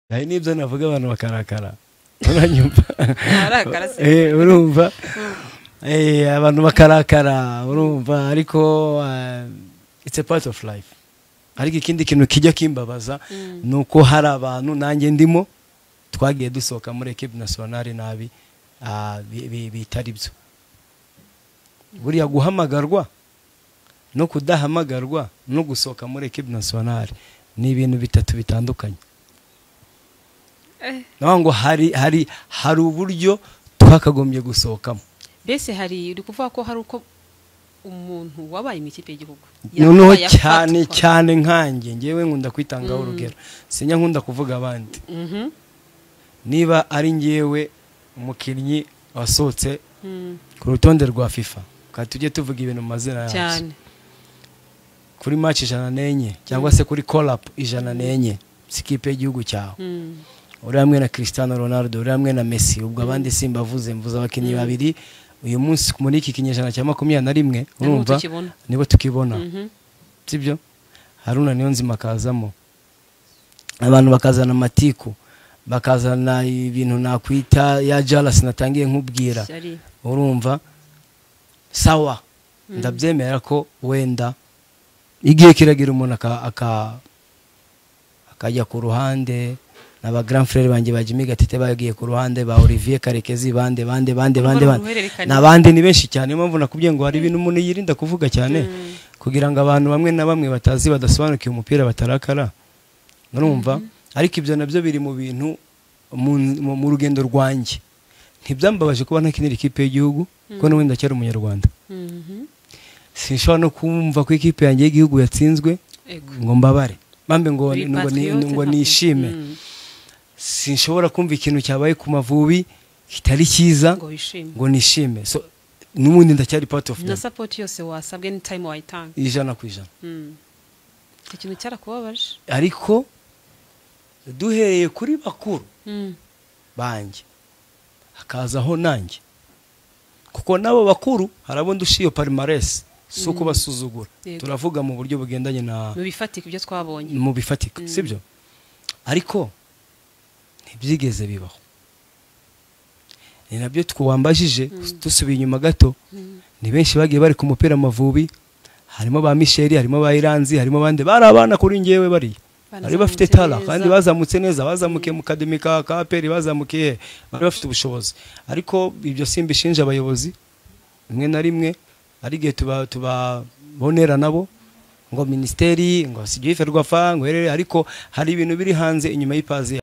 Hari n'ibyo navuga abantu bakarakara, uranyumva? Arakara se? Urumva, abantu bakarakara, urumva, ariko it's a part of life. Ariko ikindi kintu kijya kimbabaza ni uko hari abantu, nanjye ndimo, twagiye dusohoka muri équipe nationale nabi, bitari byo. Buriya guhamagarwa no kudahamagarwa no gusohoka muri équipe nationale ni ibintu bitatu bitandukanye. Naho ngo hari uburyo twakagombye gusohokamo. Mbese hari, uri kuvuga ko hari uko umuntu wabaye mu ikipe y'igihugu Noneho yakabaye cyane afatwa. Cyane nkanjye, ngewe nkunda kwitangaho urugero, sinya nkunda kuvuga abandi. Niba ari ngewe umukinnyi wasohotse ku rutonde rwa FIFA, kandi tujye tuvuga ibintu mu mazina yacu, kuri match 104 cyangwa se kuri call up 104 si ikipe y'igihugu cyawe, uri hamwe na Cristiano Ronaldo, uri hamwe na Messi, ubwo abandi simbavuze, mvuze abakinnyi babiri uyu munsi muri iki kinyejana cya 21, Nibo urumva, tukibona. Nibo tukibona, sibyo? Haruna Niyonzima akazamo, abantu bakazana amatiku, bakazana ibintu nakwita ya jealousy natangiye nkubwira. Ishyari. Urumva, sawa, ndabyemera ko wenda igihe kiragira umuntu akajya ku ruhande. N'aba grand frère banjye ba Jimmy Gatete bagiye ku ruhande, ba Olivier Karekezi, bande bande bande bande bande. Uruhererekane. N'abandi ni benshi cyane. Niyo mpamvu nakubwiye ngo hari ibintu umuntu yirinda kuvuga cyane kugira ngo abantu bamwe na bamwe batazi, badasobanukiwe umupira, batarakara, urumva. Ariko ibyo nabyo biri mu bintu mu rugendo rwanjye. Ntibyambabaje kuba ntakinira ikipe y'igihugu, kuko n'ubundi ndacyari umunyarwanda. Sinshobora no kumva ko ikipe yanjye y'igihugu yatsinzwe ngo mbabare bambe, ngo Uri ngo patriote, ngo ntabwo. nishime. Sinshobora kumva ikintu cyabaye ku Mavubi kitari cyiza ngo wishime. Ngo nishime. So n'ubundi ndacyari part of Na them. support yose wasabwe ni time wayitanga. 100%. Icyo kintu cyarakubabaje? Ariko duhereye kuri bakuru banjye, hakazaho nanjye, kuko n'abo bakuru hari abo ndusha iyo palmarès, si ukubasuzugura. Turavuga mu buryo bugendanye na Mu bifatika, ibyo twabonye. Mu bifatika, sibyo? Ariko ntibyigeze bibaho. Ni nabyo twambajije. Dusubiye inyuma gato, ni benshi bagiye bari ku mupira Amavubi, harimo ba Michel, harimo ba Iranzi, harimo abandi bari abana kuri ngewe, bariya bari bafite Banazamutse tara neza. Kandi bazamutse neza, bazamukiye mu academy ka APR, bazamukiye, bari bafite ubushobozi. Ariko ibyo simbishinja abayobozi. Rimwe na rimwe ari igihe tuba tubabonera nabo ngo minisiteri, ngo sijye FERWAFA, ngo herere, ariko hari ibintu biri hanze inyuma y'ipaziya.